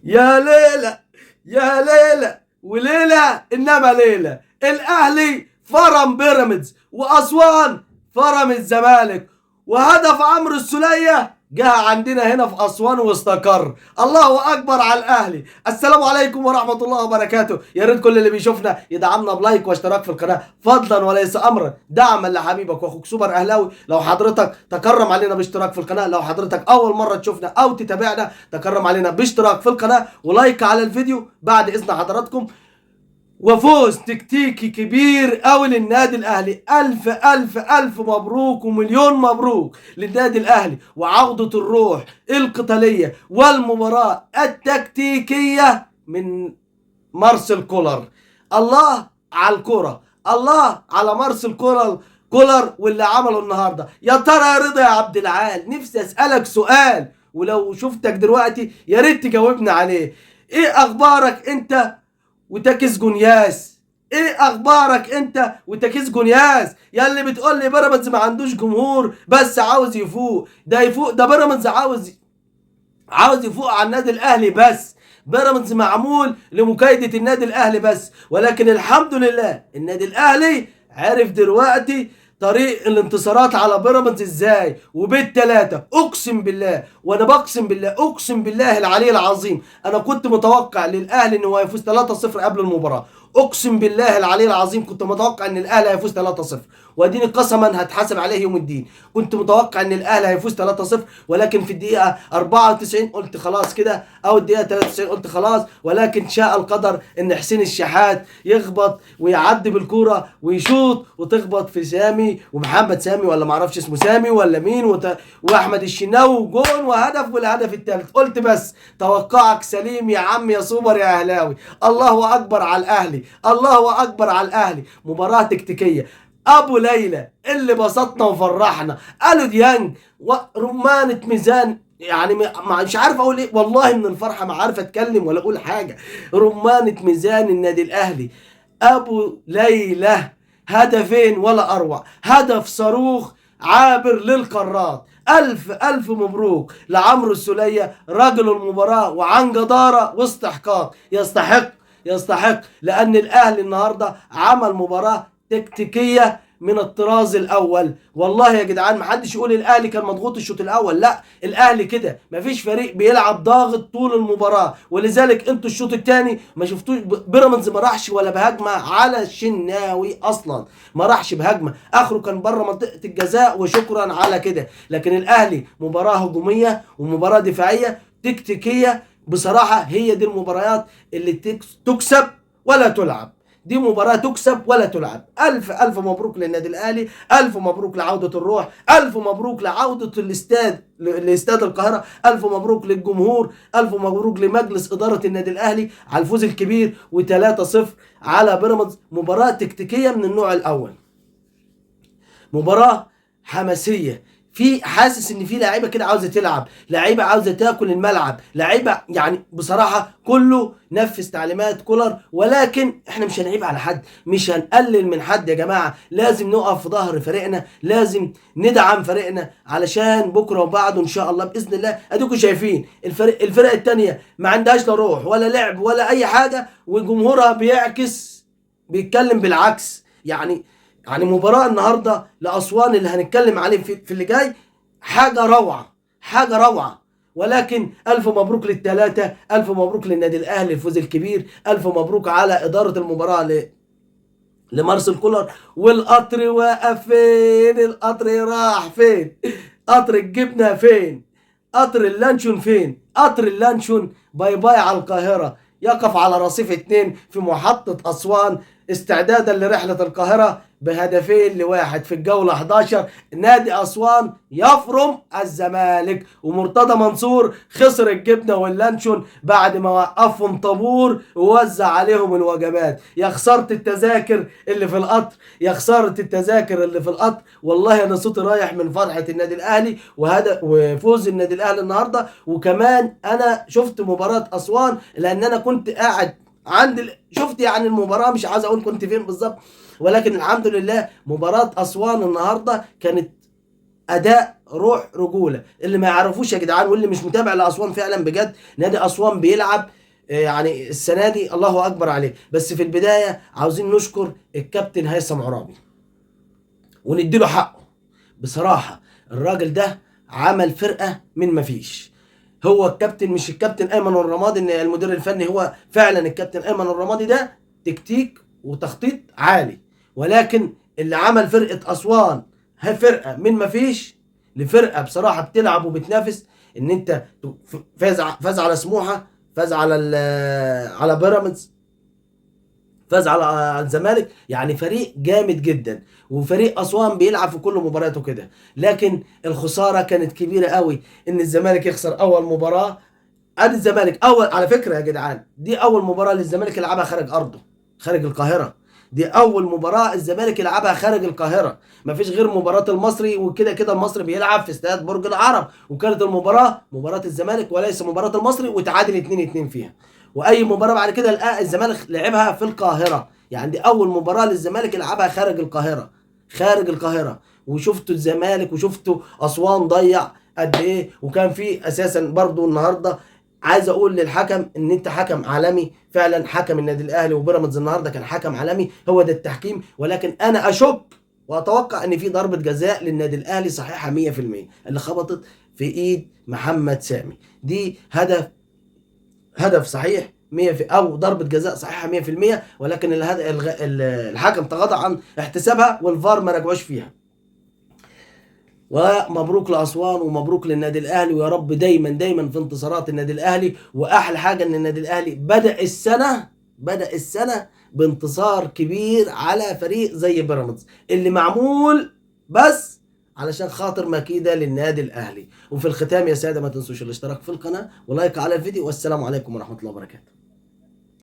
يا ليلى يا ليلى وليلى، انما ليلى. الاهلي فرم بيراميدز، واسوان فرم الزمالك، وهدف عمرو السوليه جه عندنا هنا في اسوان واستقر. الله اكبر على الاهلي. السلام عليكم ورحمة الله وبركاته. يا ريت كل اللي بيشوفنا يدعمنا ب like واشتراك في القناة فضلا وليس امرا، دعما لحبيبك واخوك سوبر اهلاوي. لو حضرتك تكرم علينا باشتراك في القناة، لو حضرتك اول مرة تشوفنا او تتابعنا تكرم علينا باشتراك في القناة و like على الفيديو بعد اذن حضراتكم. وفوز تكتيكي كبير قوي للنادي الاهلي. الف الف الف مبروك ومليون مبروك للنادي الاهلي، وعودة الروح القتالية والمباراة التكتيكية من مارسيل كولر. الله على الكرة، الله على مارسيل كولر واللي عمله النهارده. يا ترى يا رضا يا عبد العال، نفسي اسالك سؤال، ولو شفتك دلوقتي يا ريت تجاوبنا عليه. ايه اخبارك انت وتاكيس جونياس؟ ايه اخبارك انت وتاكيس جونياس؟ يا اللي بتقول لي بيراميدز ما عندوش جمهور بس عاوز يفوق. ده يفوق؟ ده بيراميدز عاوز يفوق على النادي الاهلي بس. بيراميدز معمول لمكايدة النادي الاهلي بس، ولكن الحمد لله النادي الاهلي عرف دلوقتي طريق الانتصارات على بيراميدز ازاي، وبالتلاتة. اقسم بالله، وانا بقسم بالله، اقسم بالله العلي العظيم، انا كنت متوقع للاهلي ان هو هيفوز 3-0 قبل المباراة. اقسم بالله العلي العظيم كنت متوقع ان الاهلي هيفوز 3-0، واديني قسما هتحاسب عليه يوم الدين. كنت متوقع ان الاهلي هيفوز 3-0، ولكن في الدقيقة 94 قلت خلاص كده، او الدقيقة 93 قلت خلاص، ولكن شاء القدر ان حسين الشحات يخبط ويعدي بالكورة ويشوط وتخبط في سامي ومحمد سامي، ولا ما اعرفش اسمه سامي ولا مين، واحمد الشناوي، وجون وهدف، والهدف الثالث. قلت بس توقعك سليم يا عم يا سوبر يا اهلاوي. الله اكبر على الاهلي، الله اكبر على الاهلي. مباراة تكتيكية. ابو ليلى اللي بسطنا وفرحنا، الو ديانج ورمانة ميزان، يعني مش عارف اقول ايه والله من الفرحة، ما عارف اتكلم ولا اقول حاجة. رمانه ميزان النادي الاهلي، ابو ليلى، هدفين ولا اروع، هدف صاروخ عابر للقارات. الف الف مبروك لعمرو السوليه، رجل المباراة وعن جداره واستحقاق. يستحق يستحق، لان الاهلي النهارده عمل مباراة تكتيكية من الطراز الاول. والله يا جدعان ما حدش يقول الاهلي كان مضغوط الشوط الاول، لا، الاهلي كده مفيش فريق بيلعب ضاغط طول المباراة، ولذلك انتوا الشوط الثاني ما شفتوش بيراميدز ما راحش ولا بهجمه على الشناوي اصلا، ما راحش بهجمه، اخره كان بره منطقة الجزاء وشكرا على كده. لكن الاهلي مباراة هجومية ومباراة دفاعية تكتيكية، بصراحة هي دي المباريات اللي تكسب ولا تلعب، دي مباراة تكسب ولا تلعب. ألف ألف مبروك للنادي الأهلي، ألف مبروك لعودة الروح، ألف مبروك لعودة الاستاد لاستاد القاهرة، ألف مبروك للجمهور، ألف مبروك لمجلس إدارة النادي الأهلي على الفوز الكبير و3-0 على بيراميدز. مباراة تكتيكية من النوع الأول، مباراة حماسية، في حاسس ان في لعيبة كده عاوزه تلعب، لعيبة عاوزه تاكل الملعب، لعيبة يعني بصراحة كله نفذ تعليمات كولر. ولكن احنا مش هنعيب على حد، مش هنقلل من حد يا جماعة، لازم نقف في ظهر فريقنا، لازم ندعم فريقنا علشان بكره وبعده ان شاء الله باذن الله. اديكم شايفين الفرق الثانية ما عندهاش لا روح ولا لعب ولا اي حاجة، وجمهورها بيعكس، بيتكلم بالعكس. يعني مباراة النهاردة لأسوان اللي هنتكلم عليه في اللي جاي حاجة روعة، حاجة روعة. ولكن ألف مبروك للثلاثة، ألف مبروك للنادي الأهلي الفوز الكبير، ألف مبروك على إدارة المباراة لمارسيل كولر. والقطر واقف فين؟ القطر راح فين؟ قطر الجبنة فين؟ قطر اللانشون فين؟ قطر اللانشون bye bye على القاهرة، يقف على رصيف 2 في محطة أسوان استعدادا لرحلة القاهرة بهدفين لواحد في الجولة 11. نادي أسوان يفرم الزمالك، ومرتضى منصور خسر الجبنة واللانشون بعد ما وقفهم طابور ووزع عليهم الوجبات. يا خسارة التذاكر اللي في القطر، يا خسارة التذاكر اللي في القطر. والله أنا صوتي رايح من فرحة النادي الأهلي وهذا وفوز النادي الأهلي النهاردة. وكمان أنا شفت مباراة أسوان، لأن أنا كنت قاعد عند شفت يعني المباراة، مش عايز أقول كنت فين بالظبط، ولكن الحمد لله مباراة أسوان النهاردة كانت اداء، روح، رجوله. اللي ما يعرفوش يا جدعان واللي مش متابع لاسوان فعلا بجد، نادي اسوان بيلعب يعني السنة دي الله اكبر عليه. بس في البداية عاوزين نشكر الكابتن هيثم عرابي ونديله حقه. بصراحة الراجل ده عمل فرقه من ما فيش. هو الكابتن، مش الكابتن ايمن الرمادي ان المدير الفني، هو فعلا الكابتن ايمن الرمادي ده تكتيك وتخطيط عالي، ولكن اللي عمل فرقه اسوان هي فرقه من ما فيش لفرقة بصراحة بتلعب وبتنافس. ان انت فاز على سموحه، فاز على بيراميدز، فاز على الزمالك، يعني فريق جامد جدا. وفريق اسوان بيلعب في كل مباراته كده، لكن الخسارة كانت كبيرة قوي ان الزمالك يخسر اول مباراة. ادي الزمالك اول، على فكرة يا جدعان دي اول مباراة للزمالك يلعبها خارج ارضه، خارج القاهرة. دي اول مباراة الزمالك يلعبها خارج القاهرة، مفيش غير مباراة المصري، وكده كده المصري بيلعب في استاد برج العرب، وكانت المباراة مباراة الزمالك وليس مباراة المصري، وتعادل 2-2 فيها. واي مباراة بعد كده الزمالك لعبها في القاهرة، يعني دي اول مباراة للزمالك يلعبها خارج القاهرة، خارج القاهرة. وشفتوا الزمالك وشفتوا اسوان ضيع قد ايه. وكان في اساسا برضو النهارده عايز اقول للحكم ان انت حكم عالمي فعلا، حكم النادي الاهلي وبيراميدز النهارده كان حكم عالمي، هو ده التحكيم. ولكن انا اشك واتوقع ان في ضربه جزاء للنادي الاهلي صحيحه 100% اللي خبطت في ايد محمد سامي، دي هدف صحيح 100 او ضربه جزاء صحيحه 100%، ولكن الحكم تغاضى عن احتسابها والفار ما رجعوش فيها. ومبروك لأسوان ومبروك للنادي الأهلي، ويا رب دايما دايما في انتصارات النادي الأهلي. وأحلى حاجة إن النادي الأهلي بدأ السنة بانتصار كبير على فريق زي بيراميدز اللي معمول بس علشان خاطر مكيدة للنادي الأهلي. وفي الختام يا سادة ما تنسوش الاشتراك في القناة ولايك على الفيديو، والسلام عليكم ورحمة الله وبركاته.